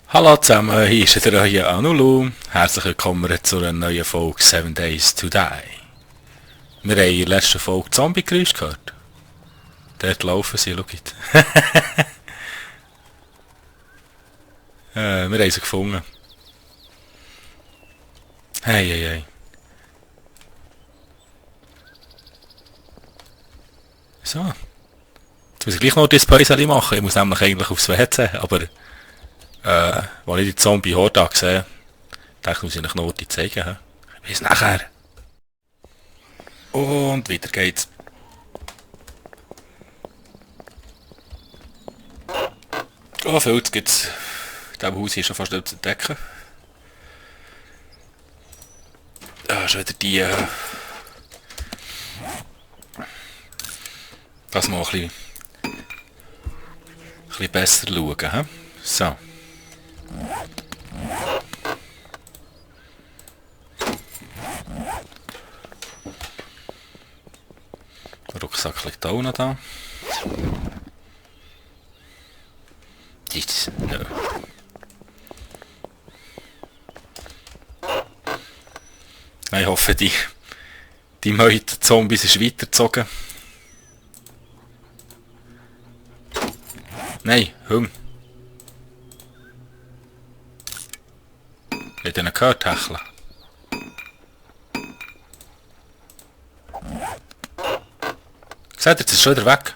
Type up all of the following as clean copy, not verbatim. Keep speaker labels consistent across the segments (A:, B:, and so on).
A: Hallo zusammen, hier ist wieder euer Anulu. Herzlich willkommen zu einer neuen Folge 7 Days to Die. Wir haben in der letzten Folge Zombie-Geräusche gehört. Dort laufen sie, schaut. Wir haben sie gefunden. Hey, hey, hey. So. Jetzt muss ich gleich noch das Päuschen machen. Ich muss nämlich eigentlich aufs WC, aber als ich die Zombie-Horde gesehen habe, dachte ich, muss ich euch noch die zeigen. He? Bis nachher. Und weiter geht's. Oh, viel gibt's. Das Haus hier ist schon fast nicht zu entdecken. Ah, schon wieder die... das mal ein bisschen besser schauen. He? So. Der Rucksack liegt auch noch da. Das, no. Ich hoffe, die Meute Zombies ist weitergezogen. Nein, Hung. Habt ihr ihn gehört, Hechler? Seht ihr, jetzt ist schon wieder weg.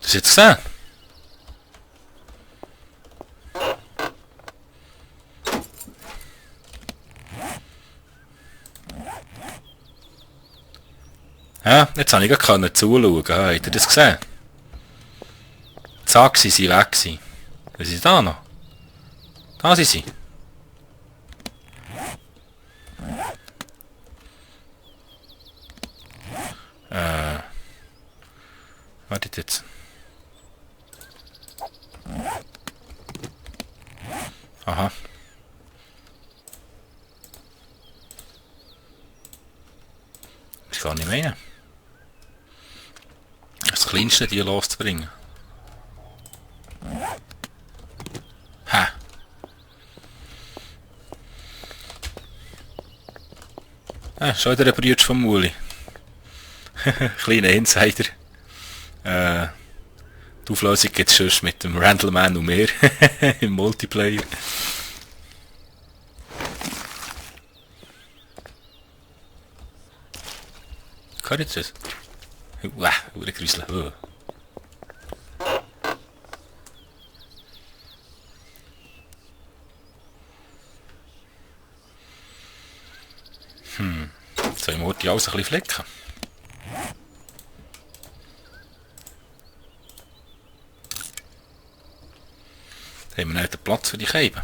A: Das ist jetzt gesehen. Ja, jetzt habe ich gerade zuschauen. Habt ihr das gesehen? Zack, sie sind weg. Was ist da noch? Da sind sie. Wartet jetzt. Aha. Ich kann nicht mehr. Das Kleinste, die loszubringen. Ha. Ah, schon wieder ein Brütsch vom Muli. Kleiner Insider. Die Auflösung gibt es schon mit dem Randleman und mehr im Multiplayer. Kann ich das? Wow, eine Grüßle. Oh. Jetzt haben wir die alles ein bisschen flecken. Da haben wir nicht den Platz für die Scheiben.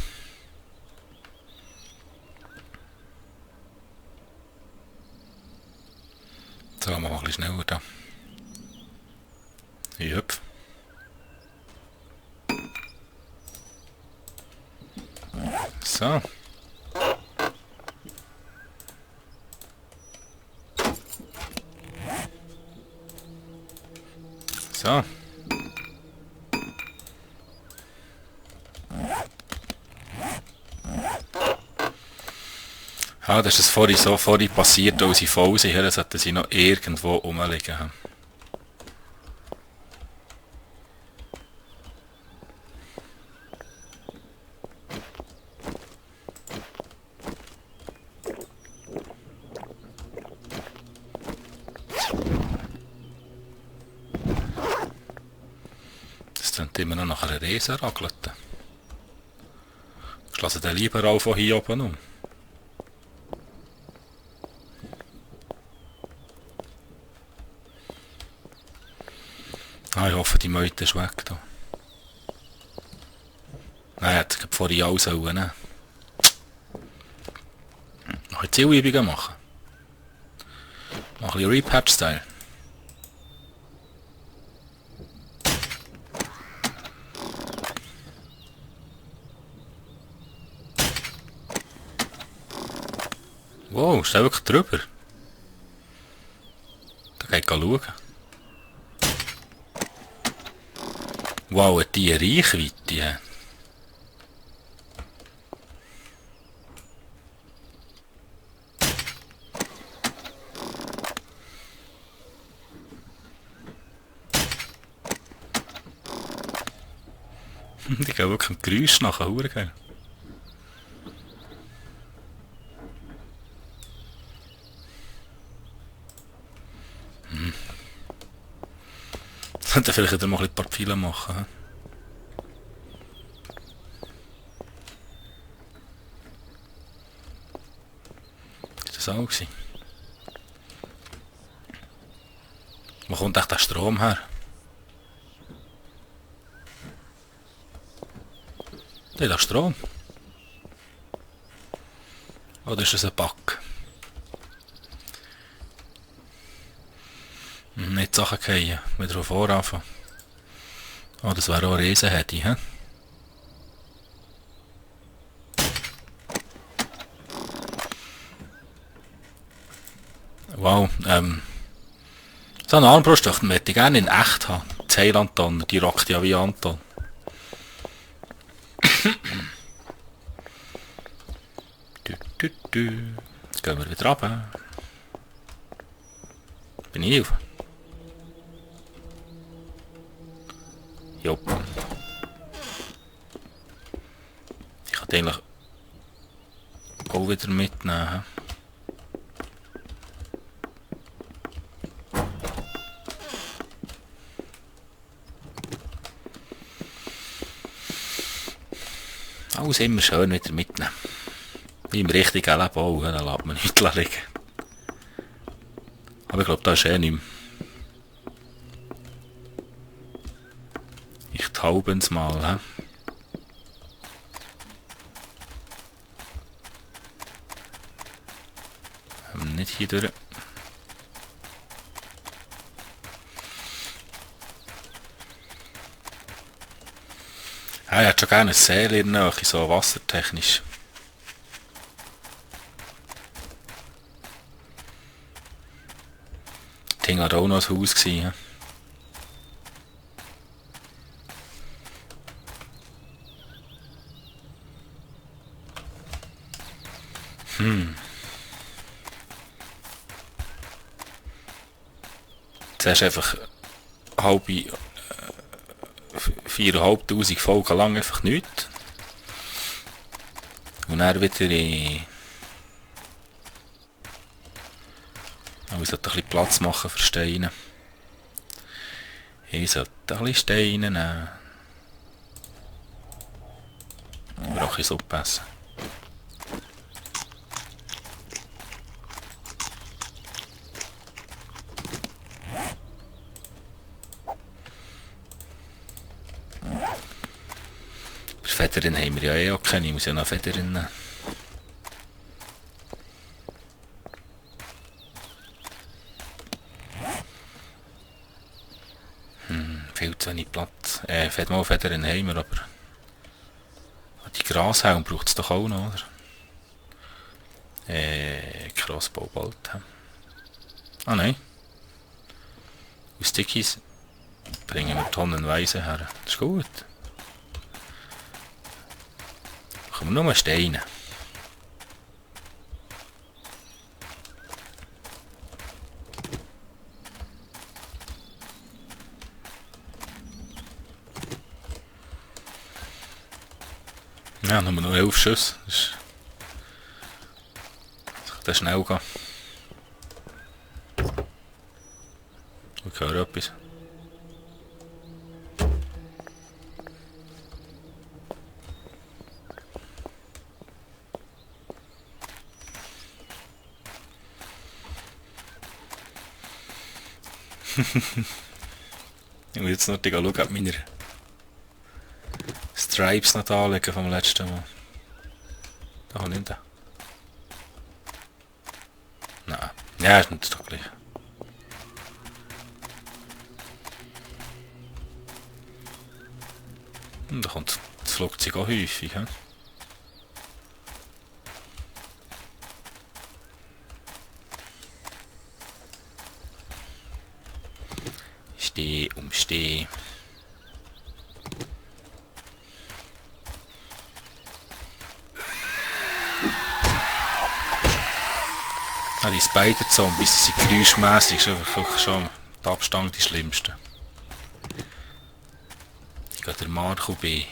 A: So, machen wir ein bisschen schneller da. Ich hüpf. So. So. Ah, das ist vorhin passiert, als sie voll sind, dann sollten sie noch irgendwo rumliegen. Das klingt immer noch nach einer Riesenraglete. Ich lasse den lieber auch von hier oben um. Ah, ich hoffe, die Meute ist weg da. Nein, hätte ich vorhin auch sollen nehmen. Noch eine Zielübungen machen. Noch ein bisschen Repatch-Style. Wow, ist der wirklich drüber? Da geht schauen. Wow, hat die eine Reichweite? Hä? Die gehen wirklich ein Geräusch nachher, hure geil. Sollte vielleicht wieder mal ein paar Pfeile machen. Hä? Ist das auch gewesen? Wo kommt echt der Strom her? Da ist Strom. Oder ist das ein Bug? Nicht Sachen fallen, wieder von vorne anfangen. Oh, das wäre auch eine Riesenhedi, hä? Wow, so eine Armbrust möchte ich gerne in echt haben. Die Heilanton, die rockt ja wie Anton. Jetzt gehen wir wieder runter. Bin ich auf? Jupp. Ich kann den eigentlich auch wieder mitnehmen. Alles immer schön wieder mitnehmen. Wie im richtigen Leben auch, dann lässt man nichts liegen. Aber ich glaube, das ist eh nicht mehr. Ich tauben's mal, hä? Nicht hier durch. Ja, ich hätte schon gerne ein Seil in der Nähe, so wassertechnisch. Das Ding war auch noch ein Haus gewesen. Zuerst einfach halbe 4'500 Folgen lang einfach nichts. Und dann wieder ich sollte ein bisschen Platz machen für Steine. Ich sollte ein bisschen Steine nehmen. Brauche ich Suppe essen. Federin haben wir ja eh auch keine, ich muss ja noch Federin nehmen. Viel zu wenig Platz. Federin haben wir, aber die Grashelm braucht es doch auch noch, oder? Crossbow bald. Ah nein. Aus Stickies bringen wir tonnenweise her. Das ist gut. Machen wir nur Steine. Ja, nur noch 11 Schüsse. Das kann schnell gehen. Ich höre etwas. Ich muss jetzt noch schauen, ob meine Stripes noch anlegen vom letzten Mal. Da habe ich nicht. Nein. Ja, ist nicht doch gleich. Und da kommt das Flugzeug auch häufig. He? Steh. Ja, die Spider-Zombies, die sind geräuschmässig schon mit Abstand die schlimmsten. Ich gehe der Marco B.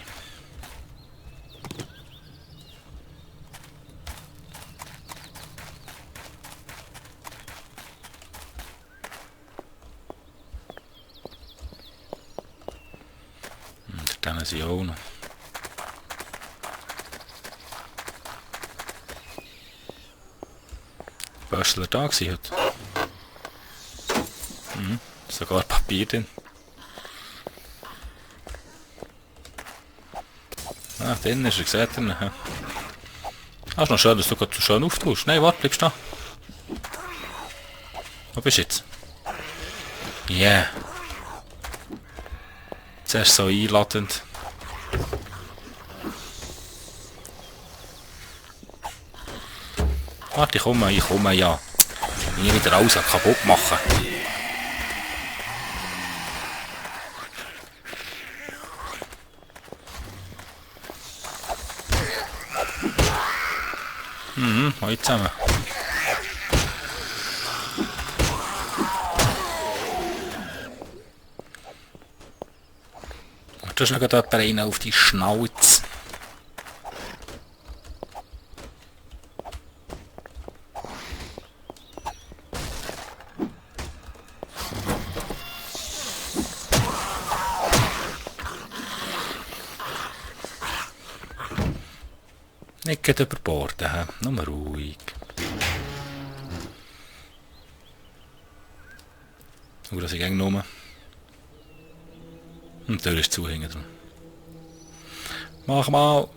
A: Und dann sind auch noch. Böschler da gewesen heute. Sogar Papier drin. Ah, dann ist er gesehen. Ah, ist noch schön, dass du gerade so schön auftust. Nein, warte, bleibst da. Wo bist du jetzt? Yeah. Zuerst so einladend. Warte, ich komme, ja. Ich wieder alles kaputt machen. Heute zusammen. Du hast noch jemand rein auf die Schnauze. Nicht überborden, nur ruhig. Nur, dass ich gegen nur. Und die Tür ist zu hinten dran. Mach mal!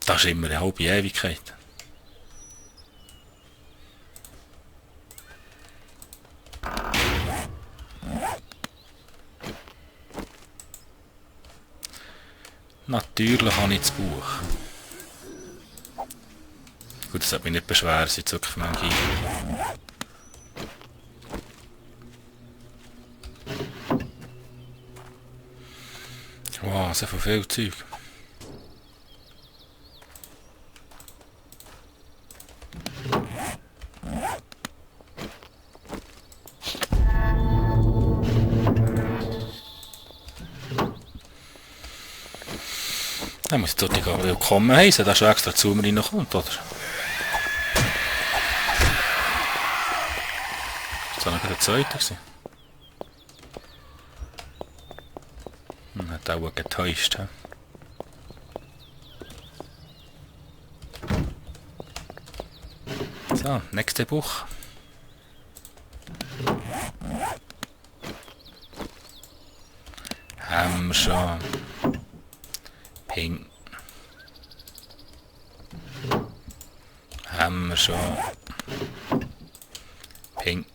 A: Das ist immer eine halbe Ewigkeit. Natürlich habe ich das Buch. Gut, das hat mich nicht beschwert, seit wirklich manche. Wow, so viel Zeug. Dann muss ich dort willkommen heißen, dass er extra zu mir reinkommt, oder? Das war noch der zweite. Hat auch getäuscht. So, nächste Buch. Haben wir schon. Pink. Haben wir schon. Pink.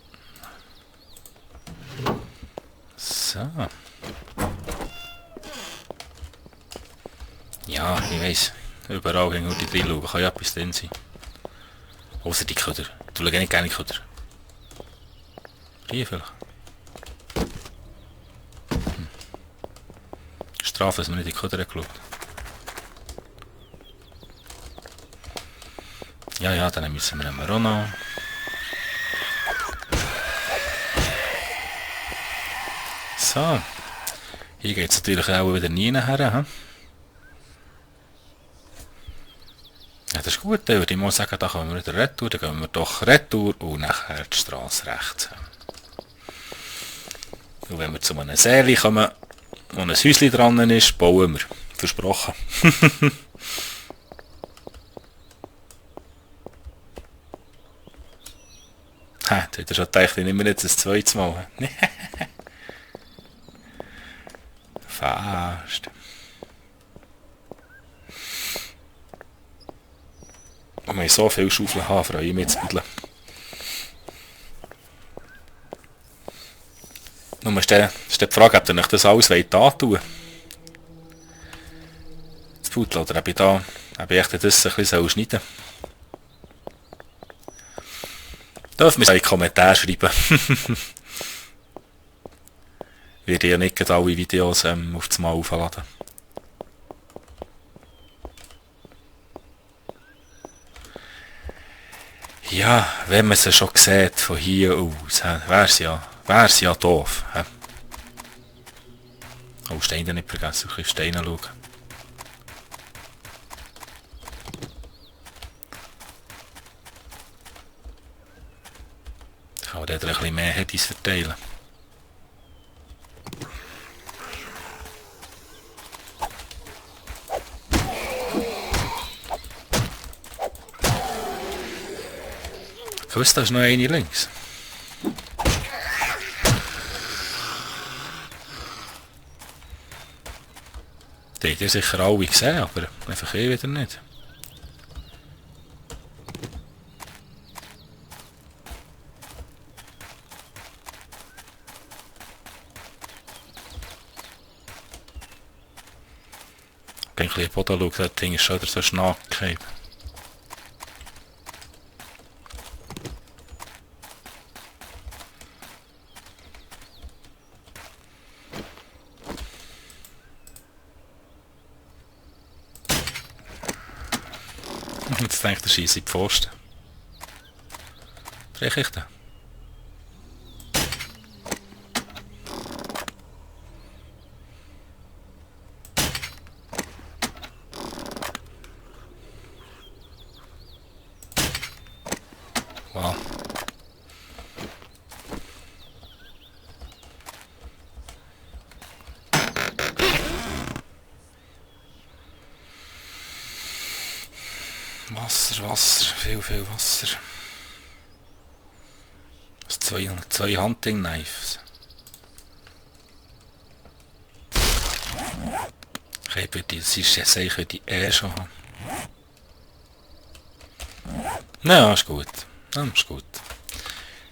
A: So. Ja, ich weiss. Überall hängen nur die drei schauen. Kann ja etwas drin sein. Außer die Köder. Du schaust nicht gerne die Köder. Hier vielleicht. Strafe, dass man nicht die Köder geschaut. Ja, dann müssen wir auch noch. So. Hier geht es natürlich auch wieder nie nachher. Ja, das ist gut, dann würde ich mal sagen, da kommen wir wieder retour, dann gehen wir doch retour und nachher die Straße rechts. Und wenn wir zu einem See kommen, wo ein Häuschen dran ist, bauen wir. Versprochen. Ha, jetzt hat er schon gedacht, ich nehme jetzt das zweites Mal. Fast. Und wenn ich so viele Schaufeln habe, freue ich mich zu buddeln. Nur ist die Frage, ob ihr euch das alles antun wollt. Das Buddeln, oder ob ich echt das ein bisschen schneiden. Dürfen wir es in die Kommentare schreiben. Werde ja nicht alle Videos auf das Mal aufladen. Ja, wenn man sie schon sieht von hier aus, wär's ja doof. Hä? Oh, Steine nicht vergessen, ein bisschen Steine schauen. Ich kann dort ein bisschen mehr Hedis verteilen. Ich wusste, da ist noch eine links. Die habt ihr sicher alle gesehen, aber einfach wieder nicht. Ich bin ein bisschen am Boden schauen, das Ding ist schon wieder so schnackig. Jetzt denkt der Scheiss in die Pfosten. Drehe ich den? Wow. Wasser, viel Wasser. Zwei Hunting Knives. Ich würde die, sie sicher die schon haben. Ja, ist gut. Ja, ist gut.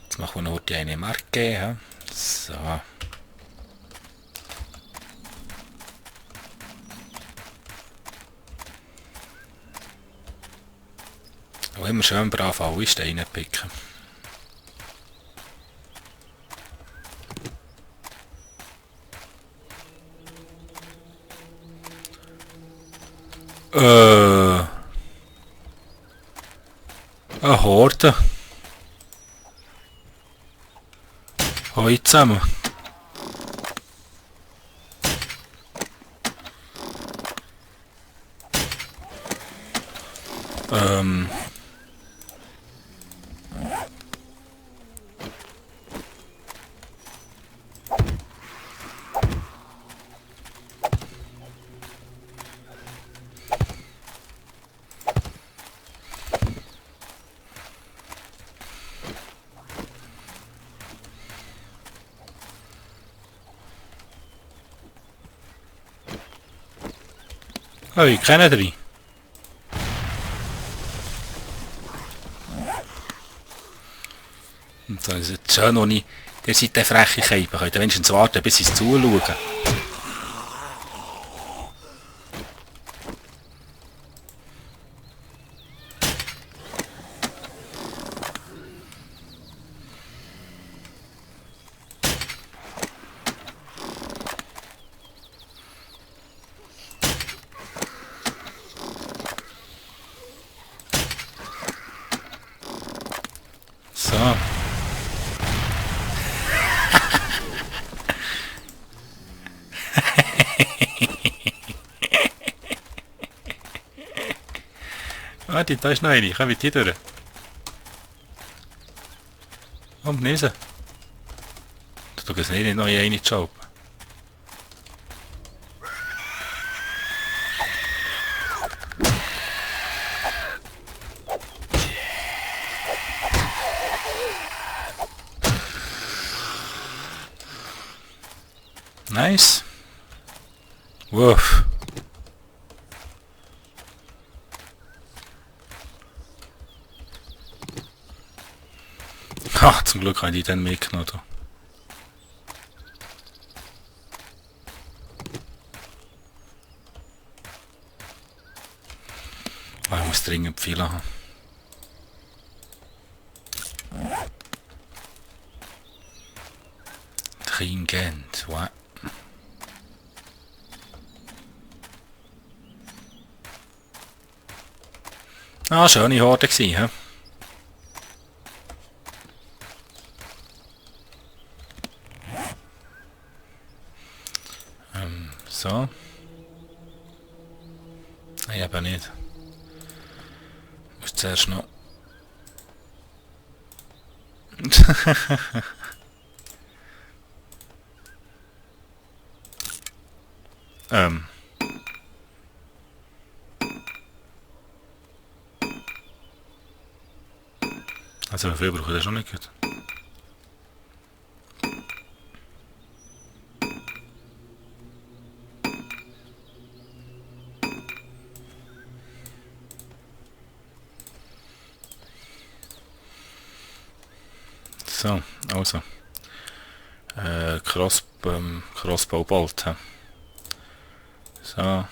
A: Jetzt machen wir noch die eine Marke. Ja. So. Auch immer schön brav alle Steine picken. Eine Horde. Hoi zusammen. Oh, ich kenne die. Und so ist es schön, ohne ihr seid der freche Keipen. Könnt ihr wenigstens warten, bis sie es zuschauen. So. Warte, da ist noch eine. Komm mit die durch. Und niesen. Du tust nicht noch eine Job. Nice. Wuff. Ach, zum Glück habe ich die dann mitgenommen. Oh, ich muss dringend viel haben. Dringend, wow. Ah, schöne Horde gewesen, hä? So. Nein, eben nicht. Ich muss zuerst noch... Also viel brauche ich das schon nicht gut. So, also. Crossbow Bolt. He. So.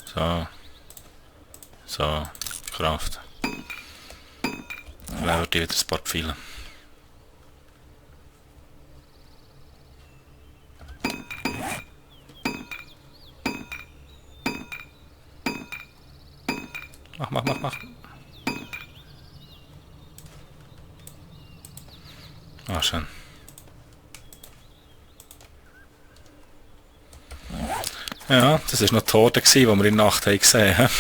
A: So. So. Kraft. Dann wird wieder ein paar Pfeile. Mach. Ah, schön. Ja, das war noch die Horde, die wir in der Nacht haben gesehen haben.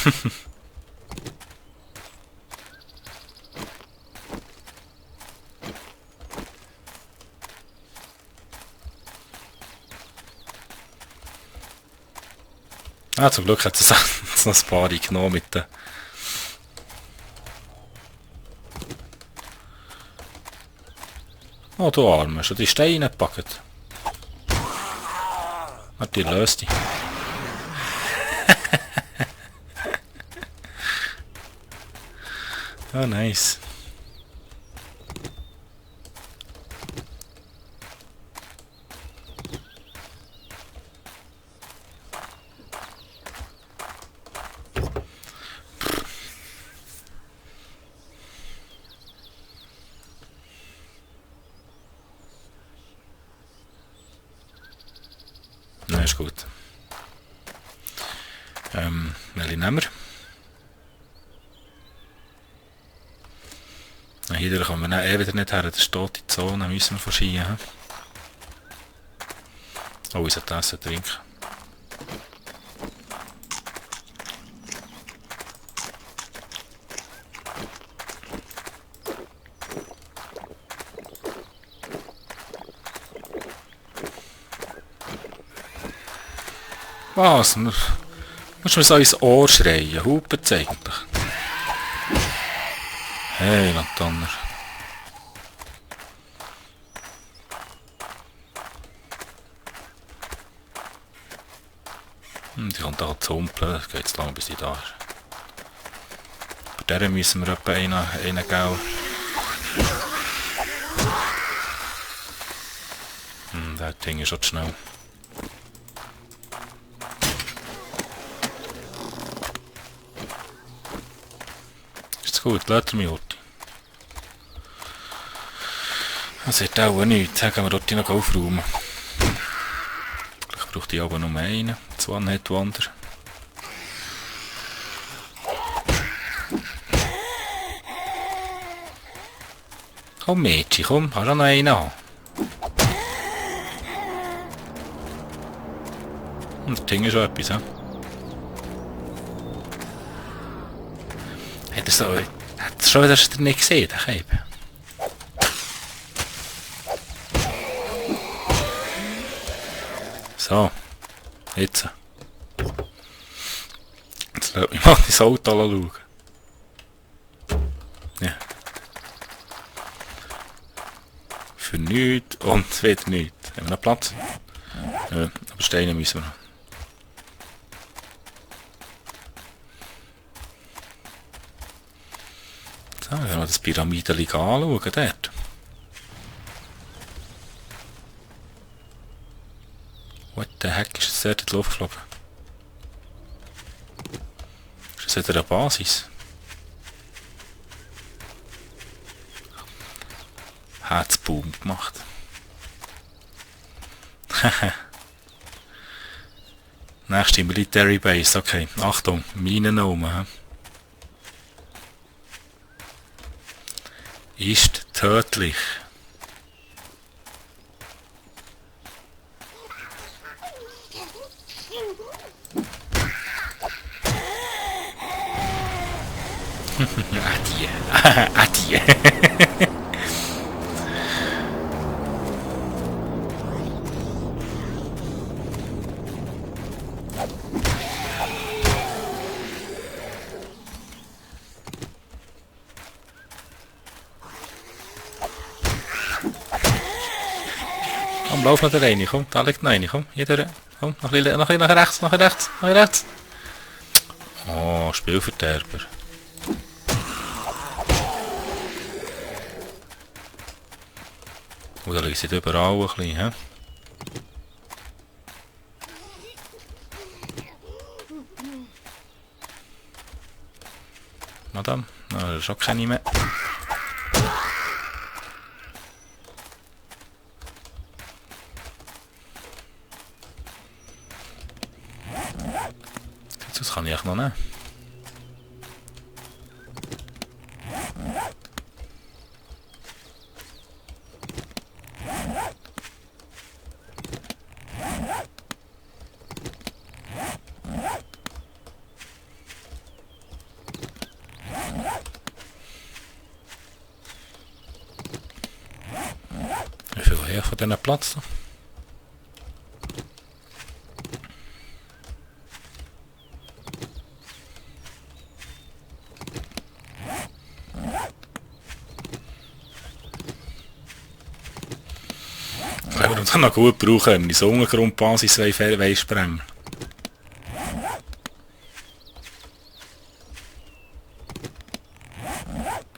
A: Ah, zum Glück hat es noch ein paar genommen mit den... Oh, du Arme, schon die Steine gepackt. Ah, die löst die. Oh, nice. Nein, ist gut. Welche nehmen wir? Hier kommen wir dann wieder nicht her, das steht die Zone, müssen wir verschieben. Oh, ich sollte Essen trinken. Was? Musst du mir so ins Ohr schreien? Hupen eigentlich. Hey, Donner. Die kommt da zumpeln, das geht zu lange bis sie da ist. Bei der müssen wir etwa einen geben. Das Ding ist schon zu schnell. Ist gut, lädt er mich heute. Das hat auch nichts, dann gehen wir dort noch aufräumen. Ich brauche die aber nur einen, das One-Hit-Wonder. Komm Mädchen, komm, hast du noch einen haben? Und das Ding ist schon etwas, he? Hat er schon wieder nicht gesehen, der Käbe? So, jetzt. Jetzt lass mich mal ins Auto schauen. Ja. Für nichts und wieder nichts. Haben wir noch Platz? Ja, aber Steine müssen wir noch. So, wenn wir das Pyramiden anschauen, dort. What the heck ist das dort in die Luft geflogen? Ist das wieder eine Basis? Hat's Boom gemacht. Nächste Military Base, okay. Achtung, Minen oben. Ist tödlich. die. Ah, die. Komm, lauf naar de reine, komm. Da ligt eine, komm. Hier durch. Komm, noch ein bisschen nach rechts, nach rechts, nach rechts. Oh, Spielverderber. Oh, da liegt sie überall ein bisschen, hä? Madame? Nou, dat is ook geen meer. Das kann ich echt noch nehmen. Wie viel her von diesen Platz da? Können wir uns noch gut brauchen, wenn wir die Sonnengrundbasis sprengen.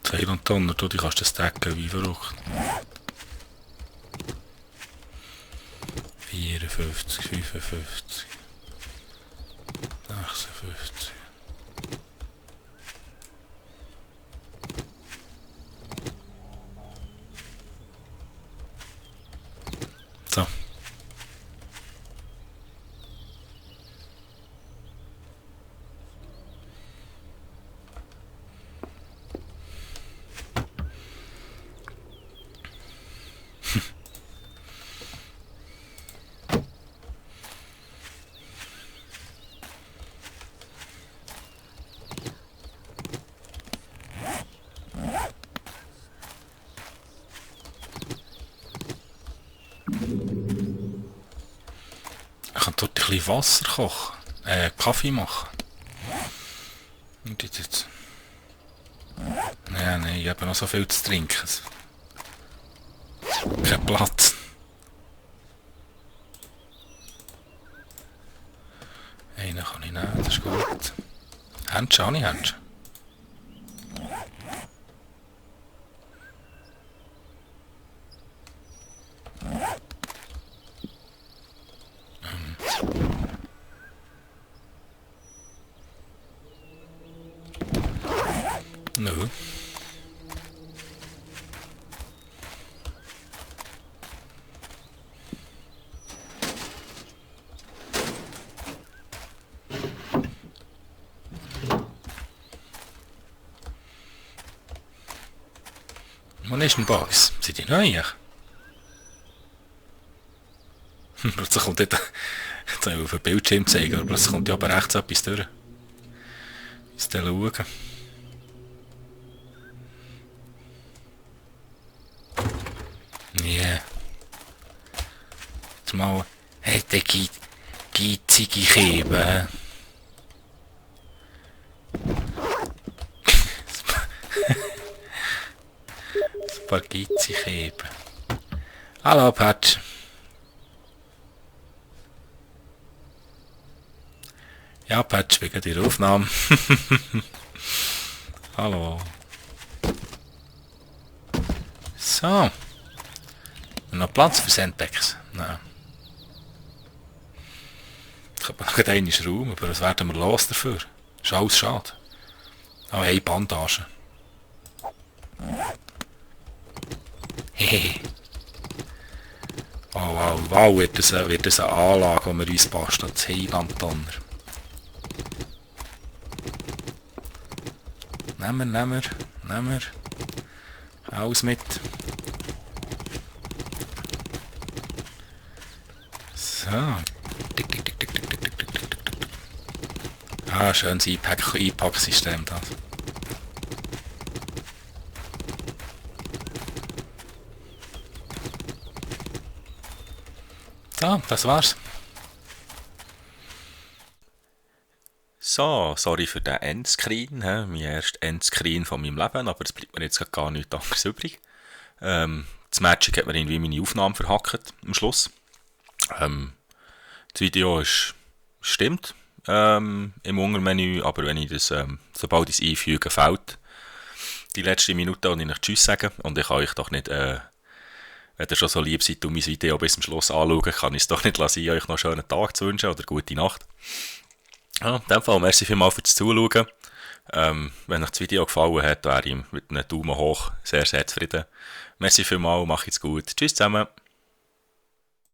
A: 200 Tonnen, du, die kannst du stacken wie verrückt. 54, 55, 56. So. Ich kann dort ein bisschen Wasser kochen, Kaffee machen. Und jetzt. Nein, ich habe noch so viel zu trinken. Kein Platz. Einen kann ich nehmen, das ist gut. Händchen, habe ich Händchen? Nö. Wann ist ein Box? Sind die neu? Plötzlich kommt dort, jetzt soll ich auf den Bildschirm zeigen, aber plötzlich kommt ja aber rechts etwas durch. Ist der schauen. Ja. Jetzt mal, hey, der geizige Keben. Ein paar geizige Keben. Hallo, Patch. Ja, Patch, wegen der Aufnahme. Hallo. So. Noch Platz für Sandbags? Nein. Ich habe noch einen Raum, aber was werden wir los dafür? Ist alles schade. Oh, hey, Bandagen. Hehehe. Oh, wow, wird das eine Anlage, die wir uns basteln. Das Heiland-Donner. Nehmen wir. Alles mit. So. Tick. Ah, schönes Einpacksystem das. So, das war's. So, sorry für den Endscreen, mein erster Endscreen von meinem Leben, aber es bleibt mir jetzt gar nichts anderes übrig. Das Magic hat mir irgendwie meine Aufnahme verhackt am Schluss. Das Video stimmt im Untermenü, aber wenn ich das, sobald ich es einfüge, fällt die letzte Minute und ich nicht Tschüss sagen und ich kann euch doch nicht, wenn ihr schon so lieb seid und mein Video bis zum Schluss anschauen, kann ich es doch nicht lassen, euch noch einen schönen Tag zu wünschen oder gute Nacht. Ja, in dem Fall, merci vielmals fürs Zuschauen. Wenn euch das Video gefallen hat, wäre ich mit einem Daumen hoch sehr, sehr zufrieden. Merci vielmals, macht's gut. Tschüss zusammen.